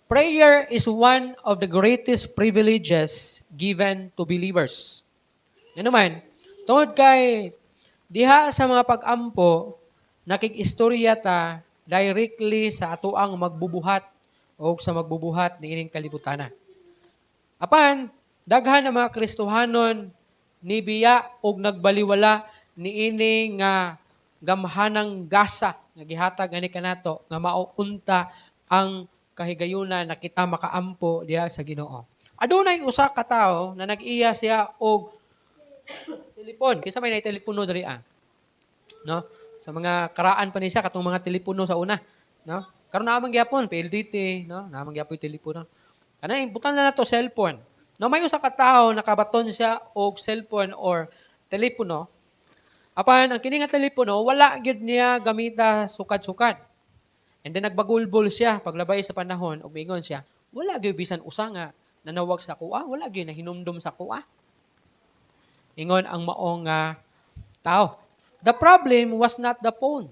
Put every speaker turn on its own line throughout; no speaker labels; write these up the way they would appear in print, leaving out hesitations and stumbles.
Prayer is one of the greatest privileges given to believers. Ano man, tungod kay diha sa mga pag-ampo, nakig-istorya ta directly sa atoang magbubuhat o sa magbubuhat niining kalibutana. Apan, daghan ng mga Kristohanon nibiya og nagbaliwala niini nga gamhanang gasa nga gihatag ani kanato nga mao unta ang kahigayunan na kita makaampo diha sa Ginoo. Adunay usa ka tawo na nag-iya siya og telepon. Kinsa may telepono diri ah? No? Sa mga karaan pa ni siya katong mga telepono sa una, no? Karon naa man gyapon PLDT, no? Naa man gyapon telepono. Kanang butan na nato cellphone. No, may usa ka tawo nakabaton siya og cellphone or telepono. Apan ang kini nga telepono wala gyud niya gamita sukad-sukad. And then nagbagulbol siya paglabay sa panahon ug miingon siya, "Wala gyud bisan usa nga nanawag sa akoa, wala gyud nahinumdum sa akoa." Ingon ang maong nga tao. The problem was not the phone.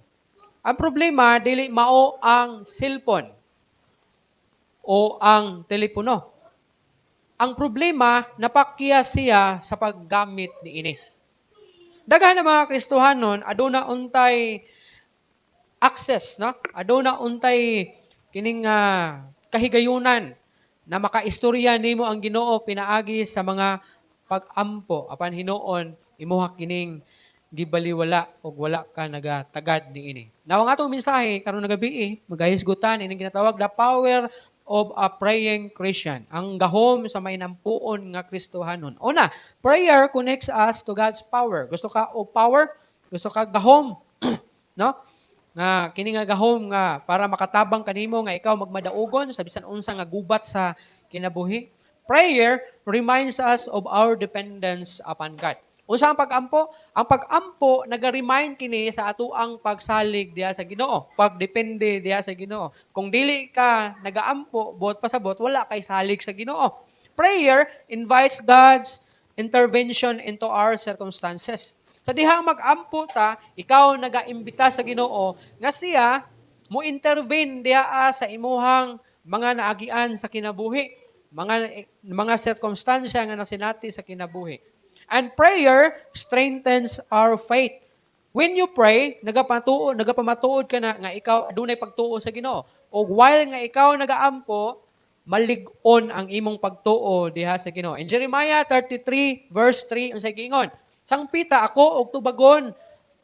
Ang problema dili mao ang cellphone o ang telepono. Ang problema, napakya siya sa paggamit niini. Daghan ng mga Kristohanon aduna untay access, no? Aduna untay kining kahigayunan na makaistorya nimo ang Ginoo pinaagi sa mga pag-ampo, apan hinuon imuha kining gibaliwala og wala ka nagatagad niini. Now, ang atong mensahe karon nga gabi, magahisgutan ining ginatawag the power of a praying Christian. Ang gahom sa mainampuon nga Kristohanon. Una, prayer connects us to God's power. Gusto ka og power? Gusto ka gahom? No? Nga kini nga gahom nga para makatabang kanimo nga ikaw magmadaugon sa bisan unsa nga gubat sa kinabuhi. Prayer reminds us of our dependence upon God. Unsa ang pag-ampo? Ang pag-ampo naga-remind kini sa atoang pagsalig diha sa Ginoo, pagdepende diha sa Ginoo. Kung dili ka nagaampo, buot pasabot, wala kay salig sa Ginoo. Prayer invites God's intervention into our circumstances. Sa dihang mag-ampo ta, ikaw nagaimbita sa Ginoo nga siya mo intervene diha sa imuhang mga naagian sa kinabuhi, mga sirkumstansya nga nasinati sa kinabuhi. And prayer strengthens our faith. When you pray, nagapamatuod ka na nga ikaw adunay pagtuo sa Ginoo. O while nga ikaw nagaampo, malig-on ang imong pagtuo diha sa Ginoo. In Jeremiah 33 verse 3, unsay giingon? "Sangpita ako og tubagon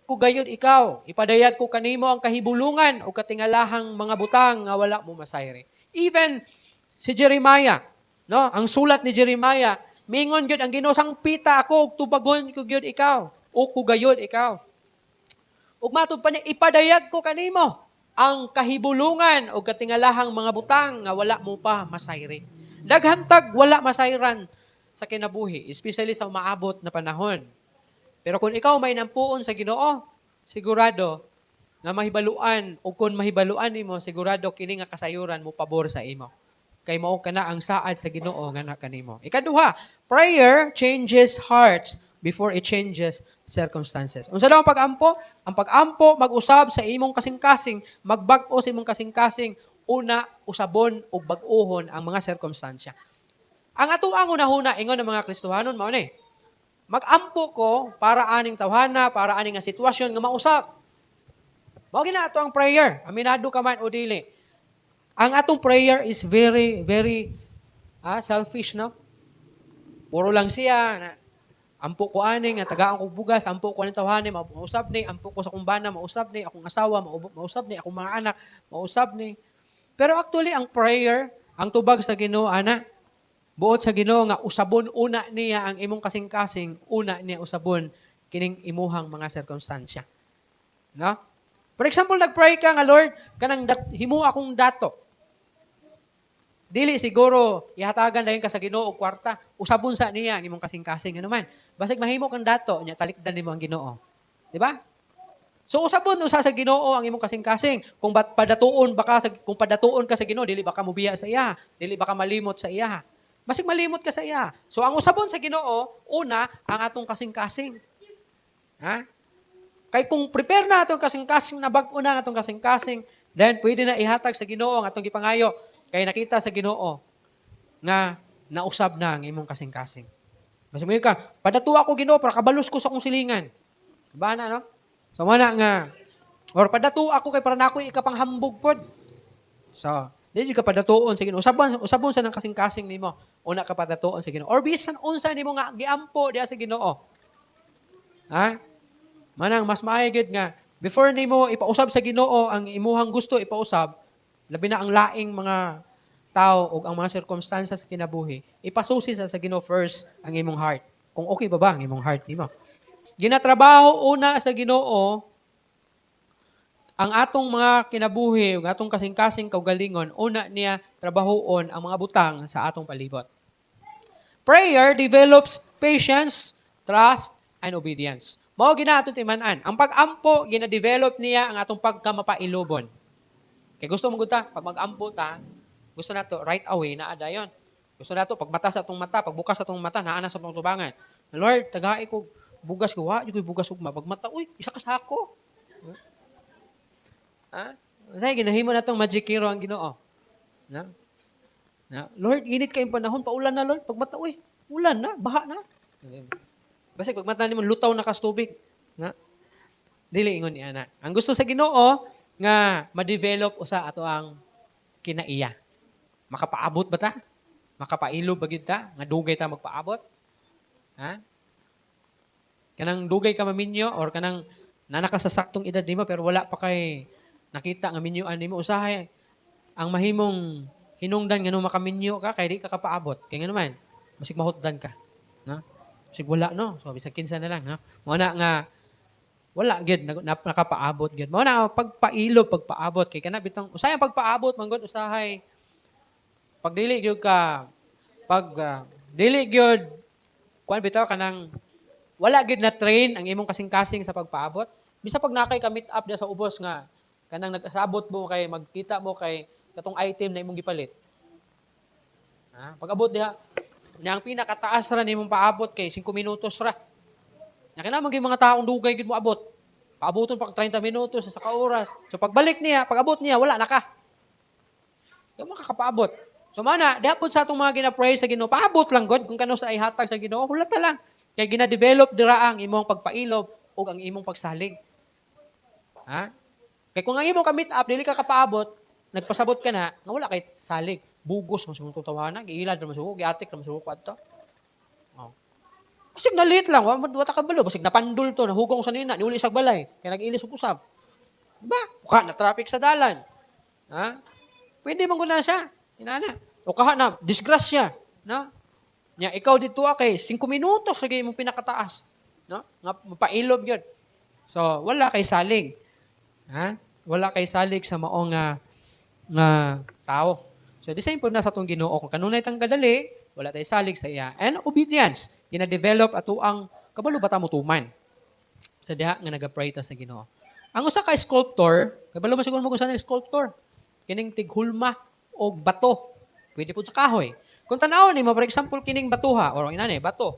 ko gayud ikaw. Ipadayag ko kanimo ang kahibulungan o katingalahang mga butang nga wala mo masayri." Even si Jeremiah, no? Ang sulat ni Jeremiah, mingon gyud ang Ginoo, "Sangpita ako og tubagon ko gyud ikaw o ko gayud ikaw." Ug matod pa niya, "Ipadayag ko kanimo ang kahibulungan o katingalahang mga butang nga wala mo pa masayri." Daghan tag wala masayran sa kinabuhi, especially sa umaabot na panahon. Pero kung ikaw may nampuon sa Ginoo, sigurado nga mahibaluan o kung mahibaluan nimo, sigurado kini nga kasayuran mo pabor sa imo. Kay mao kana ang saad sa Ginoo nga na kanimo. Ikaduha, prayer changes hearts before it changes circumstances. Unsa daw ang pag-ampo? Ang pag-ampo mag-usab sa imong kasing-kasing, magbag-o sa imong kasing-kasing, una usabon ug bag-ohon ang mga sirkumstansya. Ang atoang hunahuna ingon ng mga Kristohanon mao ni. Mag-ampo ko para aning tawhana, para aning nga sitwasyon nga mausab. Mao gina ato ang prayer. Aminado ka man o dili. Ang atong prayer is very, very selfish, no? Puro lang siya, na, ampo ko ani, nga tagaan ko bugas, ampo ko aning tawhana, mausab ni, ampo ko sa akong bana, mausab ni, akong asawa, mausab ni, akong mga anak, mausab ni. Pero actually, ang prayer, ang tubag sa Ginoo, ana, buot sa Ginoo nga usabon una niya ang imong kasing-kasing, una niya usabon kining imuhang mga sirkumstansya. No? For example, nag-pray ka nga, "Lord, kanang himo akong dato." Dili siguro ihatagan dayon ka sa Ginoo og kwarta. Usabon sa niya ang imong kasing-kasing, ano man. Basig mahimo kang dato nya talikdan nimo ang Ginoo. Di ba? So usabon usa sa Ginoo ang imong kasing-kasing. Kung bat padatuon ba ka sa kung padatuon ka sa Ginoo, dili ba ka mobiya sa iya? Dili ba ka malimot sa iya? Basig malimot ka sa iya. So ang usabon sa Ginoo, una ang atong kasing-kasing. Ha? Kay kung prepare na atong kasing-kasing, na bag-o na atong kasing-kasing, then pwede na ihatag sa Ginoo ang atong gipangayo. Kay nakita sa Ginoo nga nausab na ang imong kasing-kasing. Basta mo ka, "Padatuo ako, Ginoo, para kabalos ko sa akong silingan." Ba na, no? So, mana nga, or "Padatuo ako kay para nako ikapanghambog pod." So, di ka padatuon sa Ginoo. Usabon, usabon sa nang kasing-kasing nimo. Una ka padatuon sa Ginoo. Or bisan unsa nimo nga giampo diha sa Ginoo. Ha? Manang mas maayo gyud nga before nimo ipausab sa Ginoo ang imuhang gusto ipausab, labi na ang laing mga tao o ang mga sirkumstansya sa kinabuhi, ipasusi sa Ginoo first ang imong heart. Kung okay ba ba ang imong heart nimo. Ginatrabaho una sa Ginoo ang atong mga kinabuhi, ang atong kasing-kasing kaugalingon, una niya trabahoon ang mga butang sa atong palibot. Prayer develops patience, trust, and obedience. Mao gina atong timan-an. Ang pag-ampo, gina-develop niya ang atong pagkamapailobon. Kay gusto mo gud ta, pag mag-ampo ta, gusto nato right away naa dayon. Gusto nato pag mata sa atong mata, pagbukas sa atong mata, naa na sa atong tubangan. "Lord, tagai ko bugas ko, wa jud bugas ugma." Pag mata, "Uy, isa ka sako." Ha? Say ginahimo natong magic hero ang Ginoo. Na? Na, "Lord, init kay panahon, paulan na, Lord." Pag mata, "Uy, ulan na, baha na." Basta pag mata nimo, lutaw na kas tubig. Na? Dili ingon niya na. Ang gusto sa Ginoo nga ma-develop usa ato ang kinaiya. Makapaabot ba ta? Makapailob ba gyud ta? Nga dugay ta magpaabot? Ha? Kanang dugay ka maminyo or kanang naa na ka sa saktong edad nimo pero wala pa kay nakita nga minyuan nimo, usahay ang mahimong hinungdan nga makaminyo ka kay di ka kapaabot. Kay ngano man, basig mahutdan ka. No? Basig wala, no. So bisag kinsa na lang, no. Mao na nga wala gyud nakapaabot gyud. Mao na pagpailob, pagpaabot kay kana bitong usahay ang pagpaabot man gud, usahay pag dili gyud ka pag dili gyud kuan bitaw, kanang wala gyud na train ang imong kasing-kasing sa pagpaabot. Bisa pag nakay ka meet up diya sa ubos nga kanang nagsabot mo kay magkita mo kay katong item na imong gipalit. Ha? Pag-abot diha, niya ang pinakataas ra nimong paabot kay 5 minutos ra. Nya kinahanglan gyud mga taong dugay gyud mo abot. Paaboton pa 30 minutos sa ka oras. So pagbalik niya, pag-abot niya, wala na ka. Di mo makakapaabot. So mana, diha pud sa atong mga gina-pray sa Ginoo, paabot lang god kung kano sa ihatag sa Ginoo, hulat na lang. Kay gina-develop dira ang imong pagpailob ug ang imong pagsalig. Ha? Kay kung ang imong ka meet up dili ka kapaabot, nagpasabot ka na nga wala kay salig. Bugos man siguro tawana, giilad ra man siguro, giatik ra man siguro adto. Oh. Basig na late lang, wa wa ta kabalo, basig napandul to, nahugong sa nina, niuli sa balay, kay nag-ilis og usab. Diba? Uka na traffic sa dalan. Ha? Pwede man gud na siya. Inana. O kaha na disgrasya, no? Nya ikaw dito kay 5 minutos lagi imong pinakataas, no? Nga mapailob gyud. So, wala kay salig. Ha? Wala kay salig sa mao nga nga tao. So, the same po na sa atong Ginoo, kung kanunay tang kadali, wala tay salig sa iya. And obedience, gina-develop ato ang kabalo ba ta motuman sa diha nga naga-pray ta sa Ginoo. Ang usa ka sculptor, kabalo ba siguro mo kung saan ang sculptor? Kining tighulma og bato. Pwede pud sa kahoy. Kung tan-awon nimo, for example, kining batuha or inani bato.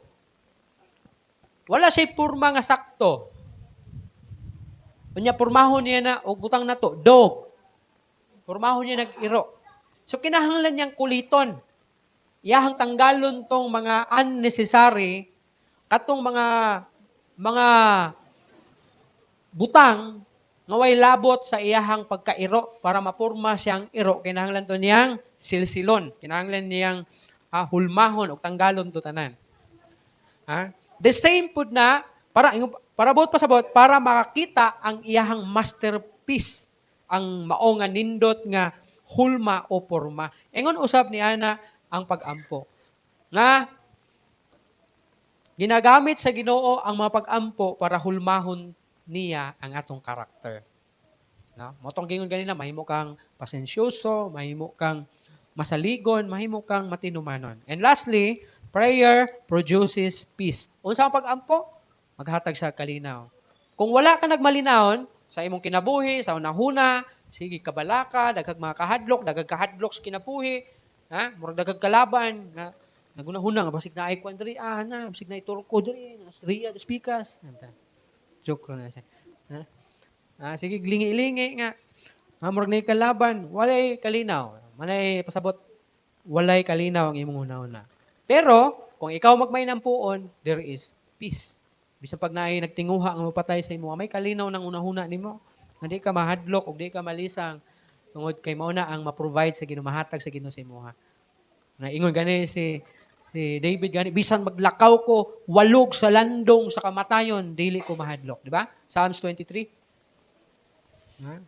Wala siya porma nga sakto. Unya pormahon niya na og butang nato, dog. Pormahon niya nag-iro. So kinahanglan niyang kuliton. Iyahang tanggalon tong mga unnecessary katong mga butang nga way labot sa iyahang pagkairo. Para mapurma siyang iro, kinahanglan to niyang silsilon, kinahanglan niyang hulmahon og tanggalon to tanan, ha. The same pud na para para buot pasabot, para makakita ang iyahang masterpiece, ang mao nga nindot nga hulma o porma. Ingon usab ni ana ang pag-ampo nga ginagamit sa Ginoo ang mga pag-ampo para hulmahon niya ang atong karakter. No? Mao tong gingon ganina, mahimo kang pasensyoso, mahimo kang masaligon, mahimo kang matinumanon. And lastly, prayer produces peace. Unsa ang pag-ampo? Maghatag sa kalinaw. Kung wala ka nagmalinawon sa imong kinabuhi, sa unahuna, sige kabalaka, daghag mga kahadlok, daghag kahadlok sa kinabuhi, ha? Murag daghag kalaban, nga nagunahuna nga basig naay kuan diri, na, basig naay turko diri, Ria das Pikas. Joke ra na siya. Ha? Ah, sige, lingi-lingi nga. Ha, murag naay kalaban, walay kalinaw. Manay pasabot, walay kalinaw ang imong hunahuna. Pero kung ikaw magmainampuon, there is peace. Bisan pag naay nagtinguha nga mopatay sa imo, may kalinaw ng hunahuna nimo. Hindi ka mahadlok ug di ka malisang tungod kay mao na ang ma-provide sa Ginoo, mahatag sa Ginoo sa imuha. Na ingon gani si David gani, "Bisan maglakaw ko walog sa landong sa kamatayon, dili ko mahadlok," di ba? Psalms 23. Ha?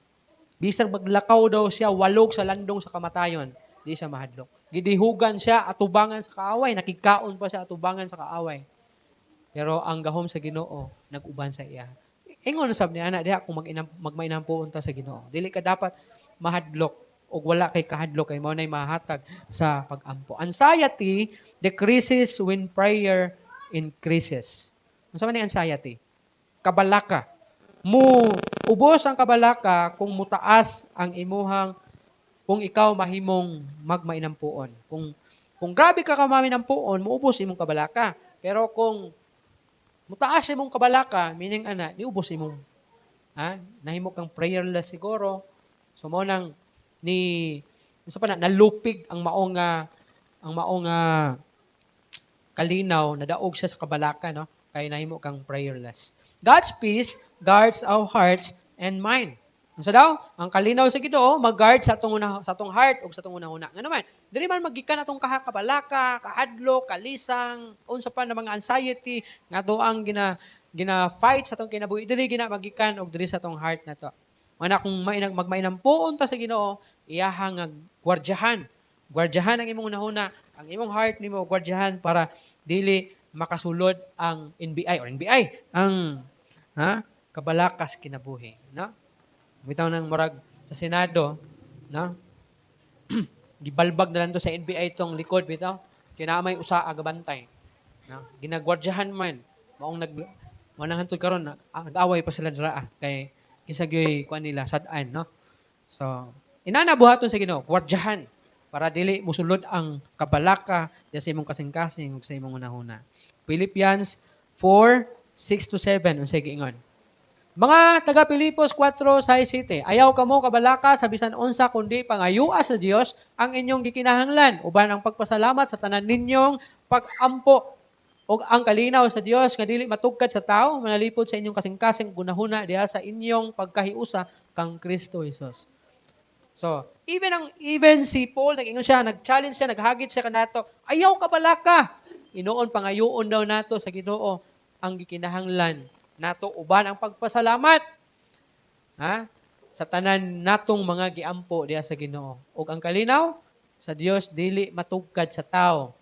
Bisan maglakaw daw siya walog sa landong sa kamatayon, di siya mahadlok. Gidihugan siya atubangan sa kaaway, nakigkaon pa siya atubangan sa kaaway. Pero ang gahom sa Ginoo nag-uban sa iya. Ingon sab ni ana diha kung magmainampuon ta sa Ginoo. Dili ka dapat mahadlok og wala kay kahadlok kay mao nay mahatag sa pag-ampo. Anxiety decreases when prayer increases. Unsa man ni anxiety? Kabalaka. Mu ubos ang kabalaka kung mutaas ang imuhang, kung ikaw mahimong magmainampuon. Kung grabe ka kamaminampuon, muubos imong kabalaka. Pero kung mutaas imong kabalaka, meaning ana, niubos imong, ha, nahimo kang prayerless siguro. So mo nang ni unsa pa na nalupig ang maong nga kalinaw, nadaog siya sa kabalaka, no, kay nahimo kang prayerless. God's peace guards our hearts and mind. Unsa daw? Ang kalinaw sa Ginoo mag-guard sa atong heart ug sa atong hunahuna. Ngano man, diri man magikan atong kabalaka, kahadlok, kalisang, unsa pa na mga anxiety nga ato ang gina gina fight sa atong kinabuhi. Diri gina magikan og diri sa atong heart nato. Mana kung mainag magmainampuon ta sa Ginoo, iyaha nga gwardyahan. Gwardyahan ang imong hunahuna, ang imong heart nimo gwardyahan para dili makasulod ang NBI or NBI ang, ha, kabalakas kinabuhi, no? Bitaw nang murag sa Senado, no? Gibalbag na lang to sa NBI tong likod bitaw. Kay naa may usa ka bantay. No? Ginagwardyahan man. Maong nag mao nang hantod karon nag-away pa sila dira, ah, kay kinsa gyoy kuan nila sad-an, no? So, inana buhaton sa Ginoo, gwardyahan para dili musulod ang kabalaka diya sa imong kasing-kasing ug sa imong hunahuna. Philippians 4:6 to 7, unsay giingon? "Mga taga Pilipos 4:6-7, ayaw kamo kabalaka sa bisan unsa, kundi pangayua sa Dios ang inyong gikinahanglan uban ang pagpasalamat sa tanan ninyong pagampo. Ug ang kalinaw sa Dios nga dili matugkad sa tao manalipod sa inyong kasing-kasing gunahuna diha sa inyong pagkahiusa kang Kristo Jesus." So, even si Paul nag-ingon siya, nag-challenge siya, naghagit siya kanato, "Ayaw kabalaka." Inoon pangayoon daw nato sa Ginoo ang gikinahanglan nato uban ang pagpasalamat. Ha? Sa tanan natong mga giampo diha sa Ginoo. Ug ang kalinaw sa Dios dili matugkad sa tao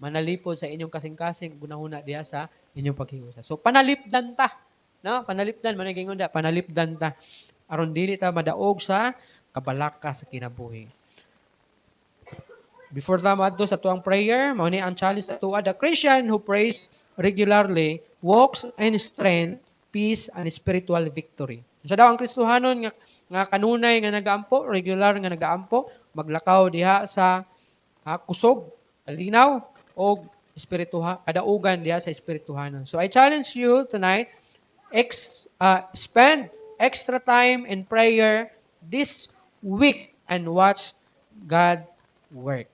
manalipod sa inyong kasing-kasing gunahuna diha sa inyong paghiusa. So panalipdan ta, no? Panalipdan man gingon da, panalipdan ta aron dili ta madaog sa kabalaka sa kinabuhi. Before ta moadto sa tuang prayer, mao ni ang challenge sa tuwa: the Christian who prays regularly walks in strength, peace, and spiritual victory. Unsa daw ang Kristohanon nga kanunay nga nagaampo, regular nga nagaampo, maglakaw diha sa, ha, kusog, kalinaw, og espirituha, kadaugan diha sa espirituhanon. So I challenge you tonight, spend extra time in prayer this week and watch God work.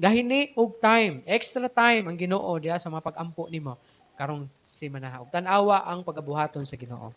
Gahini og time, extra time ang Ginoo diha sa mga pag-ampo nimo karong semana. Ug tan-awa ang pagabuhaton sa Ginoo.